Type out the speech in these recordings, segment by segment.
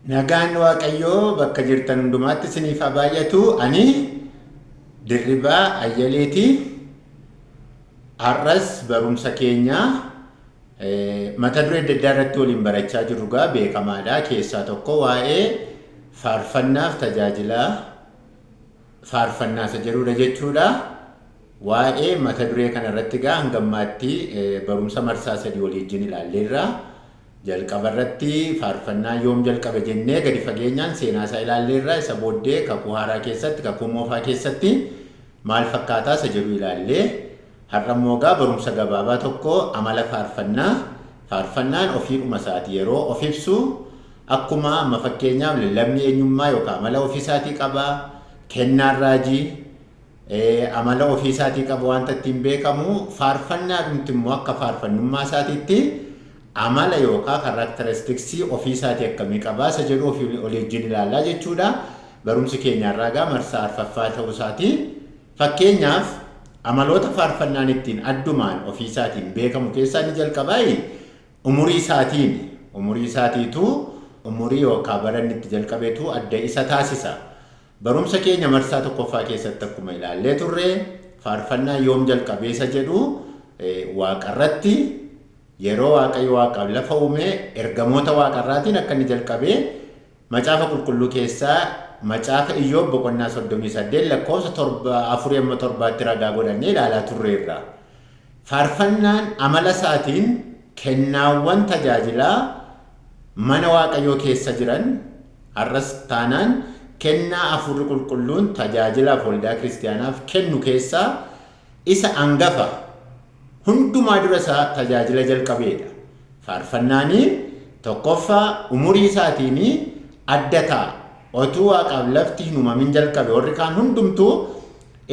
Nagaan Waaqayyoo bakka jirtan hundumaatti isiniif haa baay'atu. Ani Dirribaa Ayyaleeti. Har'as barumsa keenya mata duree adda addaa irratti waliin barachaa jirru gaa beekamaadha. Keessaa tokko waa'ee faarfannaaf tajaajila faarfannaa isa jedhudha jechuudha. Waa'ee mata duree kana irratti gaa hanga ammaatti barumsa marsaa sadii walii wajjin ilaalleerra. Jalqaba irratti faarfannaan yoom jalqabe jennee gadi fageenyaan seenaa isaa ilaalleerra. Isa booddee kakuu haaraa keessatti, kakuu moofaa keessatti maal fakkaataa isa jedhu ilaallee har'a immoo egaa barumsa gabaabaa tokko amala faarfannaa faarfannaan ofiidhuma isaati yeroo of ibsu akkuma amma fakkeenyaaf lallabni eenyummaa yookaan amala ofii isaatii qaba kennaan raajii amala ofii isaatii qaba wanta ittiin beekamu faarfannaadhumti immoo akka faarfannummaa isaatiitti amala yookaan characteristics ofii isaatii akkamii qaba isa jedhu ofii olii wajjin ilaallaa jechuudha. Barumsi keenya har'aa egaa marsaa arfaffaa ta'uu isaati. Fakkeenyaaf amaloota faarfannaan ittiin addumaan ofii isaatiin beekamu keessaa inni jalqabaa umurii isaatiin umurii isaatiitu umurii yookaan bara inni itti jalqabetu adda isa taasisa. Barumsa keenya marsaa tokkoffaa keessatti akkuma ilaallee turre faarfannaan yoom jalqabee isa jedhu waaqarratti yeroo Waaqayyo waaqaaf lafa uume ergamoota waaqarraatiin akka inni jalqabee macaafa qulqulluu keessaa macaafa Iyyoob boqonnaa 38 lakkoofsa 4 amma 7tti ragaa godhannee ilaalaa turreerra. Faarfannaan amala isaatiin kennaawwan tajaajilaa mana Waaqayyoo keessa jiran har'as taanaan kennaa hafuurri qulqulluun tajaajilaaf waldaa kiristiyaanaaf kennu keessaa isa angafa hundumaa dura isaa tajaajila jalqabeedha. Faarfannaanii tokkoffaa umurii isaatiin adda ta'a. Otuu waaqaaf lafti hin uumamin jalqabe warri kaan hundumtuu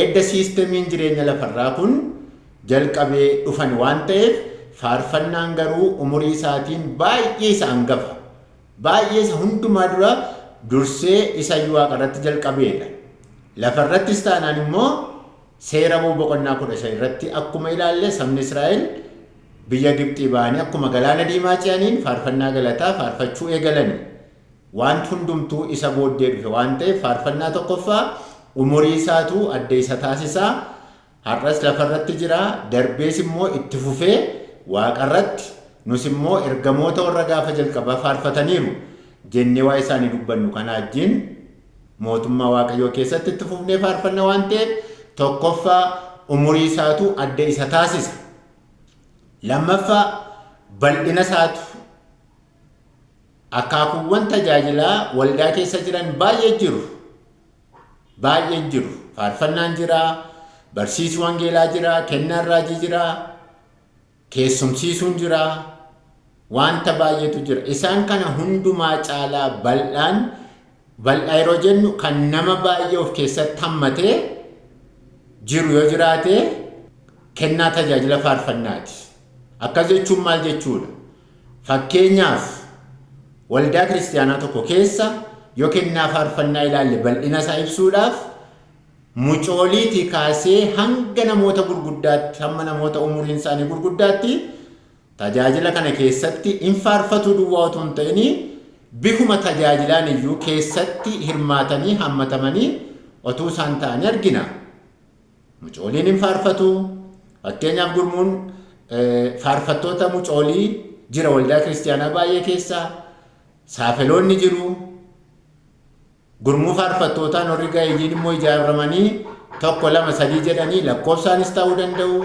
edda siistemiin jireenya lafarraa kun jalqabee dhufan waan ta'eef faarfannaan garuu umurii isaatiin baay'ee isa angafa. Baay'ee isa hundumaa dura dursee isa iyyuu waaqarratti jalqabeedha. Lafarrattis taanaan immoo seera ba'uu boqonnaa 15 irratti akkuma ilaalle sabni Israa'el biyya Gibxii ba'anii akkuma galaana diimaa ce'aniin faarfannaa galataa faarfachuu eegalani. Wanti hundumtuu isa booddee dhufe waan ta'eef faarfannaa tokkoffaa umurii isaatu adda isa taasisaa. Har'as lafarratti jira, darbees immoo itti fufee waaqarratti nus immoo ergamoota warra gaafa jalqabaa faarfataniiru jennee waa isaanii dubbannu kana wajjin mootummaa Waaqayyoo keessatti itti fufnee faarfanna waan ta'eef tokkoffaa umurii isaatu adda isa taasisa. Lammaffaa bal'ina isaatu akaakuuwwan tajaajilaa waldaa keessa jiran baay'ee jiru. Baay'ee jiru. Faarfannaan jira, barsiisuu wangeelaa jira, kennaan raajii jira, keessumsiisuun jira, wanta baay'eetu jira. Isaan kana hundumaa caalaa bal'aan bal'aa yeroo jennu kan nama baay'ee of keessatti hammatee jiru yoo jiraate kennaa tajaajila faarfannaati. Akkas jechuun maal jechuudha? Fakkeenyaaf waldaa kiristiyaanaa tokko keessa yoo kennaa faarfannaa ilaalle bal'ina isaa ibsuudhaaf mucooliitii kaasee hanga namoota gurguddaatti hamma namoota umuriin isaanii gurguddaatti tajaajila kana keessatti hin faarfatuu duwwaa otoo hin ta'in bifuma tajaajilaan iyyuu keessatti hirmaatanii hammatamanii otuu isaan ta'anii argina. Mucooliin hin faarfatu. Fakkeenyaaf gurmuun faarfattoota mucoolii jira waldaa kiristiyaanaa baay'ee keessa. Saafeloonni jiru. Gurmuu faarfattootaan warri ga'eeyyiin immoo ijaaramanii tokko lama sadii jedhanii lakkoofsaanis ta'uu danda'u.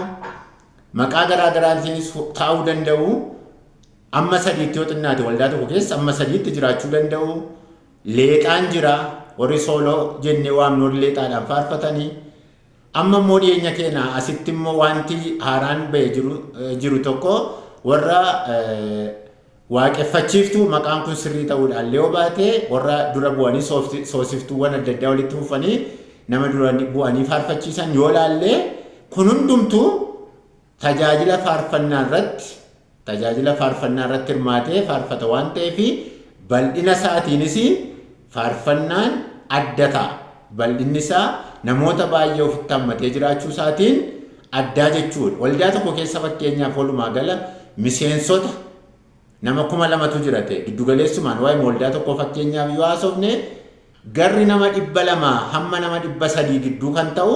Maqaa garaa garaatiinis ta'uu danda'u. Amma sadiitti yoo xinnaate waldaa tokko keessa amma sadiitti jiraachuu danda'u. Leexaan jira. Warri sooloo jennee waamnu warri leexaadhaan faarfatanii. Amma immoo dhiyeenya keenya asitti immoo wanti haaraan ba'e jiru tokko warra waaqeffachiiftuu maqaan kun sirrii ta'uudhaan yoo baate warra dura bu'anii soosiftuuwwan adda addaa walitti fufanii nama dura bu'anii faarfachiisan yoo laalle kun hundumtuu tajaajila faarfannaa irratti tajaajila faarfannaa irratti hirmaatee faarfata waan ta'eef bal'ina isaatiinis faarfannaan adda ta'a. Bal'inni isaa namoota baay'ee ofitti hammatee jiraachuu isaatiin addaa jechuudha. Waldaa tokko keessa fakkeenyaaf walumaa gala miseensota Nama 2000tu jira ta'e, giddugaleessumaan waa'ee waldaa tokkoo fakkeenyaaf yoo haasofne, garri nama 200 hamma nama 300 gidduu kan ta'u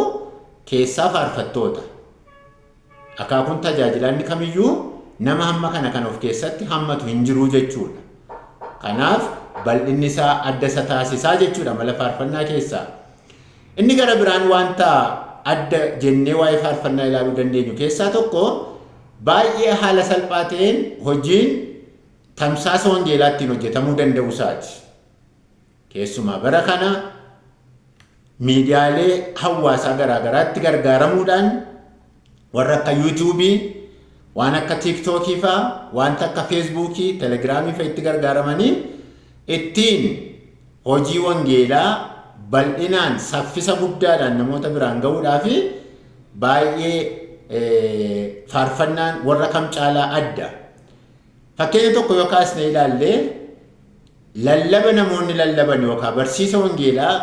keessaa faarfattoota. Akaakuun tajaajilaan kamiyyuu nama hamma kana kan of keessatti hammatu hin jiru jechuudha. Kanaaf bal'inni isaa adda isa taasisaa jechuudha mala faarfannaa keessaa. Inni gara biraan wanta adda jennee waa'ee faarfannaa ilaaluu dandeenyu keessaa tokko, baay'ee haala salphaa ta'een hojiin tamsaasa wangeelaa ittiin hojjetamuu danda'u isaati. Keessumaa bara kana miidiyaalee hawaasaa garaagaraatti gargaaramuudhaan warra akka Yuutuubii, waan akka Tiiktookii fa'aa, wanta akka Feesbuukii, Telegiraamii fa'a itti gargaaramanii ittiin hojii wangeelaa bal'inaan saffisa guddaadhaan namoota biraan ga'uudhaa fi baay'ee faarfannaan warra kam caalaa adda. Fakkeenya tokko yoo kaasne ilaallee, lallaba namoonni lallaban yookaan barsiisa wangeelaa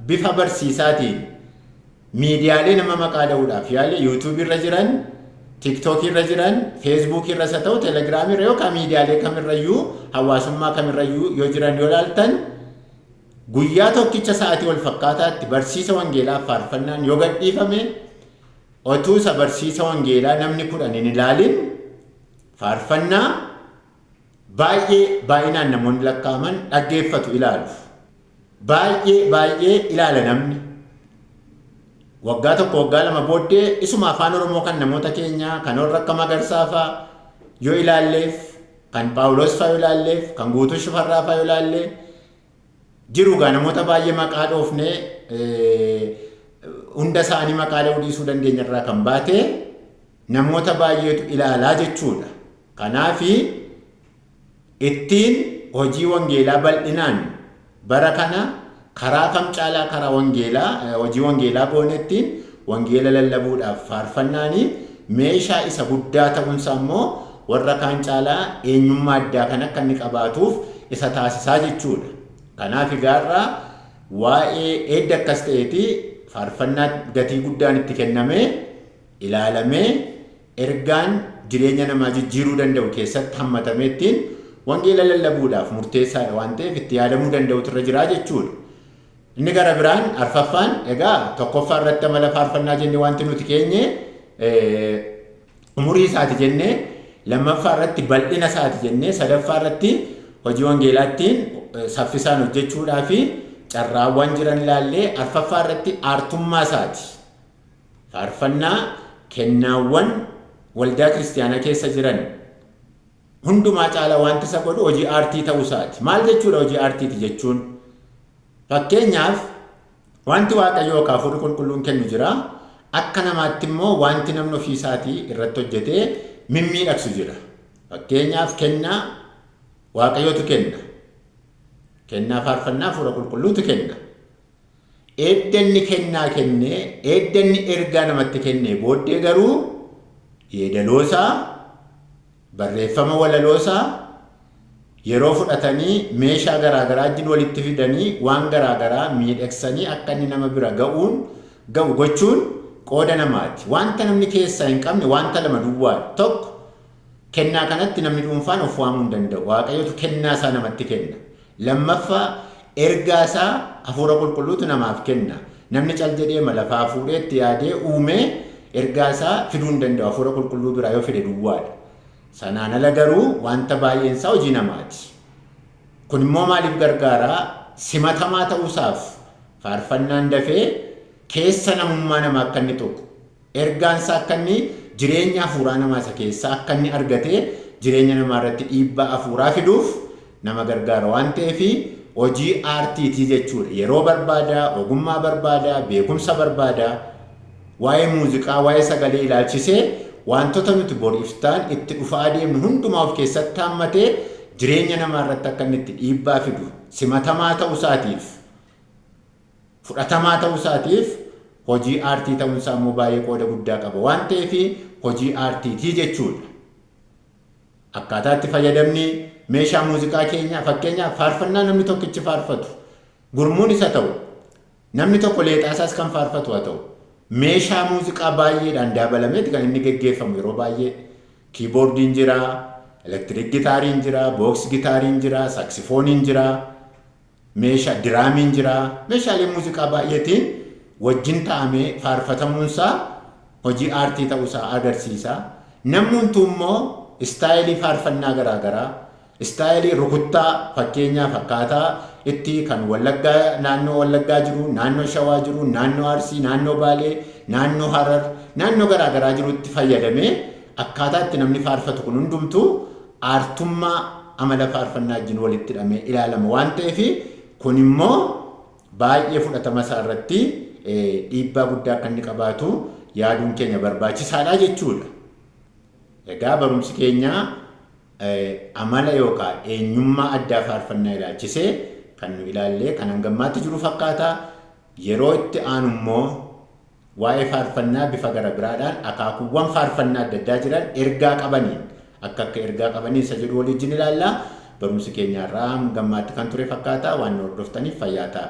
bifa barsiisaatiin miidiyaalee nama maqaa dha'uudhaaf yaale Yuutuubii irra jiran, Tiiktookii irra jiran, Feesbuukii irras haa ta'u, Telegiraamii irra yookaan miidiyaalee kamirrayyuu, hawaasummaa kamirrayyuu yoo jiran yoo ilaaltan, guyyaa tokkicha sa'aatii wal fakkaataatti barsiisa wangeelaa faarfannaan yoo gadhiifame, otuu isa barsiisa wangeelaa namni 10 hin ilaalin faarfannaa baay'ee baay'inaan namoonni lakkaa'aman dhaggeeffatu, ilaalu. Baay'ee baay'ee ilaala namni. Waggaa tokko, waggaa 2 booddee isuma Afaan Oromoo kan namoota keenyaa kan warra akka Magarsaa fa'aa yoo ilaalleef, kan Phaawulos fa'aa yoo ilaalleef, kan Guutuu Shifarraa fa'aa yoo ilaalle jiru gaa, namoota baay'ee maqaa dhoofnee hunda isaanii maqaa dha'uu dhiisuu dandeenya irraa kan baate namoota baay'eetu ilaalaa jechuudha. Kanaafi ittiin hojii wangeelaa bal'inaan bara kana karaa kam caalaa karaa wangeelaa hojii wangeelaa goone ittiin wangeela lallabuudhaaf faarfannaanii meeshaa isa guddaa ta'uunsaa immoo warra kaan caalaa eenyummaa addaa kan akka inni qabaatuuf isa taasisaa jechuudha. Kanaaf egaarraa waa'ee edda akkas ta'eeti faarfannaa gatii guddaan itti kennamee ilaalamee ergaan jireenya namaa jijjiiruu danda'u keessatti hammatamee ittiin wangeela lallabuudhaaf murteessaadha waan ta'eef itti yaadamuu danda'utu irra jiraa jechuudha. Inni gara biraan arfaffaan, egaa tokkoffaa irratti amala faarfannaa jenne wanti nuti keenye umurii isaati jenne, lammaffaa irratti bal'ina isaati jenne, sadaffaa irratti hojii wangeelaattiin saffisaan hojjechuudhaa fi carraawwan jiran ilaallee, arfaffaa irratti aartummaa isaati. Faarfannaa kennaawwan waldaa kiristiyaanaa keessa jiran hundumaa caalaa wanti isa godhu hojii aartii ta'uu isaati. Maal jechuudha hojii aartiiti jechuun? Fakkeenyaaf, wanti Waaqayyo yookaan Hafuurri Qulqulluun kennu jira. Akka namaatti immoo wanti namni ofii isaatii irratti hojjetee mimmiidhagsu jira. Fakkeenyaaf, kennaa Waaqayyootu kenna. Kennaa faarfannaa Hafuura Qulqulluutu kenna. Edda inni kennaa kennee, edda inni ergaa namatti kennee booddee garuu yeedaloosaa, barreeffama walaloosaa yeroo fudhatanii meeshaa garaagaraa wajjin walitti fidanii waan garaagaraa miidhagsanii akka inni nama bira ga'uun ga'u gochuun qooda namaati. Wanta namni keessaa hin qabne wanta lama duwwaadha. Tokko, kennaa kanatti namni dhuunfaan of waamuu hin danda'u. Waaqayyotu kennaa isaa namatti kenna. Lammaffaa, ergaa isaa Hafuura Qulqulluutu namaaf kenna. Namni cal jedhee lafaa fuudhee itti yaadee uumee ergaa isaa fiduu hin danda'u. Hafuura Qulqulluu biraa yoo fide duwwaadha. Sanaan ala garuu wanta baay'een isaa hojii namaati. Kun immoo maaliif gargaaraa? Simatamaa ta'uusaaf faarfannaan dafee keessa namummaa namaa akka inni tuqu, ergaan isaa akka inni jireenya hafuuraa namaa isa keessaa akka inni argatee jireenya namaa irratti dhiibbaa hafuuraa fiduuf nama gargaara waan ta'eef hojii aartiitii jechuudha. Yeroo barbaada, ogummaa barbaada, beekumsa barbaada. Waa'ee muuziqaa, waa'ee sagalee ilaalchisee wantoota nuti bor iftaan itti dhufaa deemnu hundumaa of keessatti hammatee jireenya namaa irratti akka inni itti dhiibbaa fidu, simatamaa ta'uu isaatiif, fudhatamaa ta'uu isaatiif hojii aartii ta'uunsaa immoo baay'ee qooda guddaa qaba waan ta'eef hojii aartiitii jechuudha. Akkaataa itti fayyadamni meeshaa muuziqaa keenyaa, fakkeenyaaf faarfannaa namni tokkichi faarfatu, gurmuun isa ta'u, namni tokko leexaasaas kan faarfatu haa ta'u, meeshaa muuziqaa baay'eedhaan dabalameeti kan inni geggeeffamu yeroo baay'ee. Kiiboordiin jira, Electric guitariin jira, box guitariin jira, saxophoneiin jira, meeshaa drumiin jira, meeshaalee muuziqaa baay'eetiin wajjin ta'amee faarfatamuunsaa hojii aartii ta'uusaa agarsiisa. Namni hunduu immoo style faarfannaa garaagaraa, style rukuttaa, fakkeenyaaf akkaataa itti kan Wallaggaa, naannoo Wallaggaa jiru, naannoo Shawaa jiru, naannoo Arsii, naannoo Baalee, naannoo Harar, naannoo garaagaraa jirutti fayyadamee akkaataa itti namni faarfatu kun hundumtuu aartummaa amala faarfannaa wajjin walitti hidhamee ilaalama waan ta'eef, kun immoo baay'ee fudhatama isaa irratti dhiibbaa guddaa akka inni qabaatu yaaduun keenya barbaachisaadha jechuudha. Egaa barumsi keenya amala yookaan eenyummaa addaa faarfannaa ilaalchisee kan nu ilaallee kan hangammaatti jiru fakkaata. Yeroo itti aanu immoo waa'ee faarfannaa bifa gara biraadhaan, akaakuuwwan faarfannaa adda addaa jiran ergaa qabaniin akka akka ergaa qabaniin isa jedhu waliin ilaalla. Barumsi keenya irraa hangammaatti kan ture fakkaata. Waan nu hordoftaniif fayyaa ta'a.